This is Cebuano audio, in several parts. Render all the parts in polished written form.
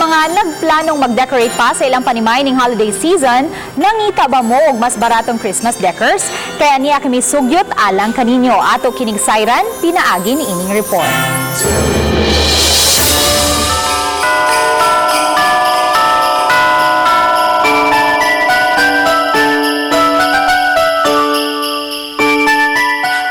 Mga nagplanong mag-decorate pa sa ilang panimay ning holiday season, nangita ba mo og mas baratong Christmas decors? Kaya niya kami sugyot alang kaninyo. Ato kining sayran, pinaagi ni ining report.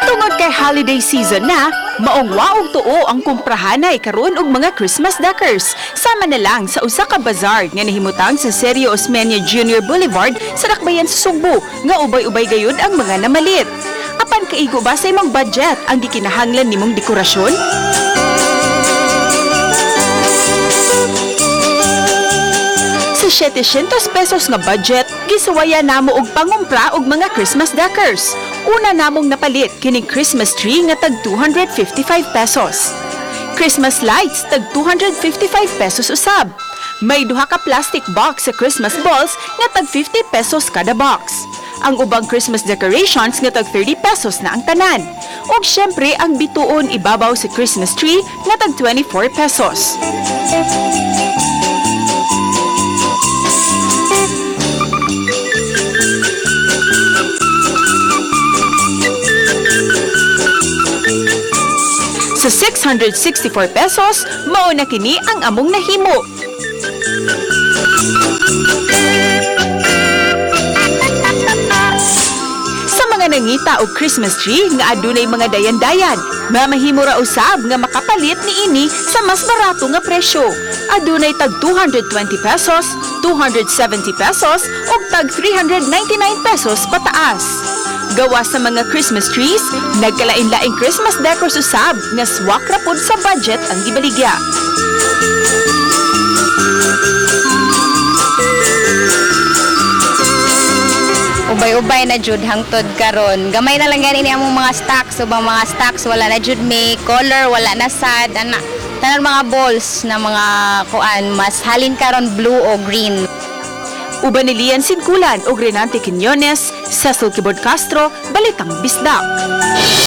Tungod kay holiday season na, maong waog tuo ang kumprahanay karon og mga Christmas decors. Sama na lang sa usa ka bazaar nga nahimutang sa Sergio Osmeña Jr. Boulevard sa Dakbayan sa Sugbo, nga ubay-ubay gayud ang mga namalit. Apan kaigo ba sa imong budget ang gikinahanglan nimong dekorasyon? Sa 700 pesos nga budget, gisuwaya namo og pangumpra og mga Christmas decors. Una namong napalit kining Christmas tree nga tag 255 pesos. Christmas lights tag 255 pesos usab. May duha ka plastic box sa Christmas balls nga tag 50 pesos kada box. Ang ubang Christmas decorations nga tag 30 pesos na ang tanan. Ug syempre ang bituon ibabaw sa Christmas tree nga tag 24 pesos. Sa 664 pesos, mao na kini ang among nahimo. Sa mga nangita og Christmas tree nga adunay mga dayan-dayan, mamahimo ra usab nga makapalit niini sa mas barato nga presyo. Adunay tag 220 pesos, 270 pesos ug tag 399 pesos pataas. Gawa sa mga Christmas trees, nagkalain-laing Christmas decors usab nga swak ra pod sa budget ang gibaligya. Ubay-ubay na jud hangtod karon. Gamay na lang gani ni among mga stocks, ubang mga stocks wala na jud may color, wala na sad ana. Tanan mga balls na mga kuan mas halin karon blue o green. Uban ni Lian Sinkulan ug Renante Quiñones, Cecil Kibod Castro, Balitang Bisdak.